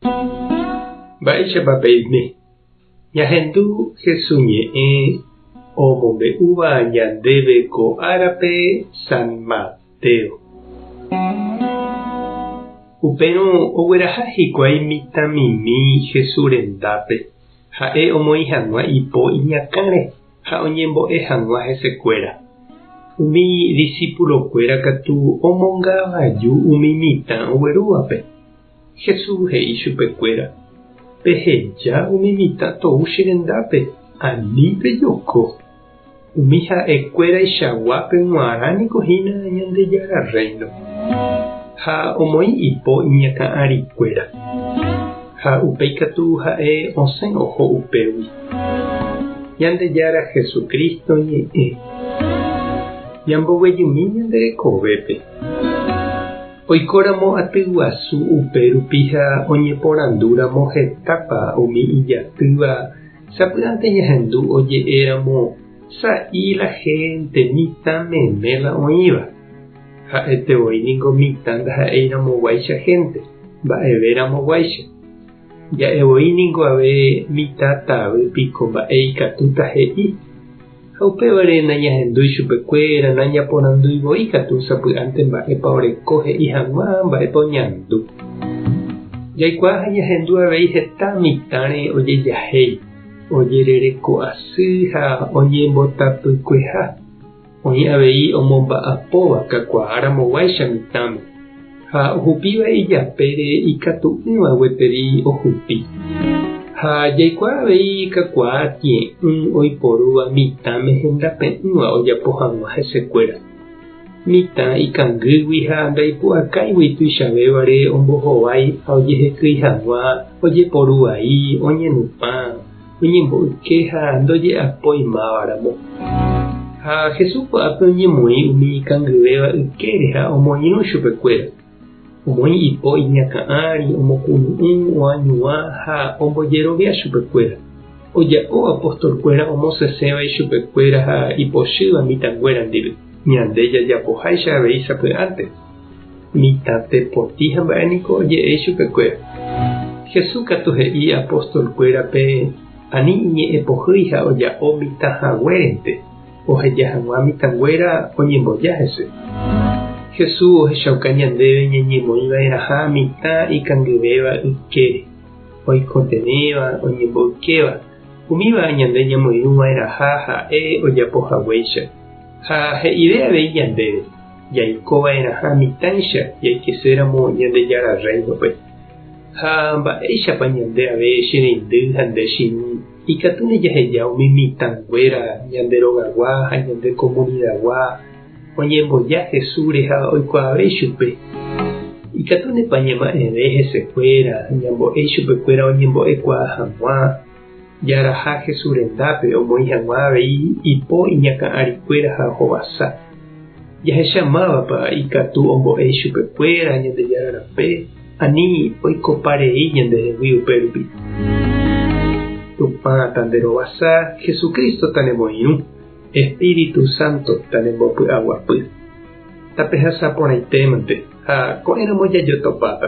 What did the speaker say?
Mba'éichapa peime? Ñahendu Jesús ñe'ẽ omombe'úva ñandéve ko árape San Mateo. Upérõ ogueraha hikuái mitãmimi Jesús rendápe, ha'e omoĩ hag̃ua ipo iñakãre ha oñembo'e hag̃ua hesekuéra. Umi disípulokuéra katu omongavaju umi mitã oguerúvape. Jesús he'i chupekuéra, Peheja umi mitã tou che rendápe, ani pejoko. Umi ha'e kuéraichaguápe g̃uarã niko hína Ñandejára Rréino. Ha omoĩ ipo iñakã arikuéra. Ha upéi katu ha'e osẽ oho upégui. Ñandejára Jesucristo ñe'ẽ. Ñamboguejymi ñande rekovépe. Oikóramo aty guasu upe rupi ha oñeporandúramo hetápa umi ijatýva, sapy'ánte ñahendu oje'éramo sa'i la hénte mitã meme la oĩva. Ha'ete voi ningo mitã ndaha'eiramoguáicha hénte, mba'everamoguáicha. Ja'e voi ningo ave mitã tavy piko mba'e ikatúta he'i. Ha upévare nañahendúi chupekuéra, nañaporandúi voi katu sapy'ánte mba'épa oreko he'i hag̃ua mba'épa oñandu. Jaikuaa ha ñahendu avei heta mitãre ojejahéi, ojerereko asy ha oñembotapykueha. Oĩ avei omomba'apóva kakuaáramoguáicha mitãme, ha ohupíva ijapére ikatu'ỹva gueteri ohupi. Ha jaikuaa avei kakuaa tie'ỹ oiporúva mitãme hendape'ỹva ojapo hag̃ua hesekuéra. Mitã ikangýgui ha ndaipu'akáigui tuichavévare ombohovái ha ojehekýi hag̃ua ojeporu vai, oñenupã, oñemboyke ha ndoje'apói mávaramo. Ha Jesús ko'ápe oñemoĩ umi ikangyvéva ykére ha omoirũ chupekuéra. Omoĩ ipo iñakã ári, omokunu'ũ, oañuã ha ombojerovia chupekuéra. Oja'o apostolkuéra omosẽsẽva ichupekuéra ha ipochýva mitãnguéra ndive. Ñande jajapoháicha avei sapy'ánte. Mitã tepoti ha mba'e niko oje'e ichupekuéra. Jesús katu he'i apóstol-kuérape ani iñe'ẽ pohýi ha oja'o mitã haguérente, oheja hag̃ua mitãnguéra oñemboja hese. Jesús ohechauka ñandéve ñañemoĩ va'erãha mitã ikangyvéva ykére, oikotevẽva, oñemboykéva, umíva ñande ñamoirũ va'erãha ha'e ojapo haguéicha. Ha he'ive avei ñandéve. Jaiko va'erãha mitãicha jaikeséramo Ñandejára Rréinope. Ha mba'éichapa ñande ave che reindy ha nde che irũ ikatúne jaheja umi mitãnguéra ñande rogagua ha ñande komunidagua oñemboja Jesúsre ha oikuaave ichupe? Ikatúnepa ñama'ẽve hesekuéra, ñambo'e ichupekuéra oñembo'ekuaa hag̃ua, jaraha Jesús rendápe omoĩ hag̃ua avei ipo iñakã arikuéra ha ohovasa? Jahecha mávapa ikatu ombo'e ichupekuéra Ñandejára rape, ani oikopa rei ñandehegui upérupi. Tupã tanderovasa, Jesucristo tanemoirũ, Espíritu Santo tanembopy'aguapy. Tapehasa porãitémante ha ko'ẽramo jajotopáta.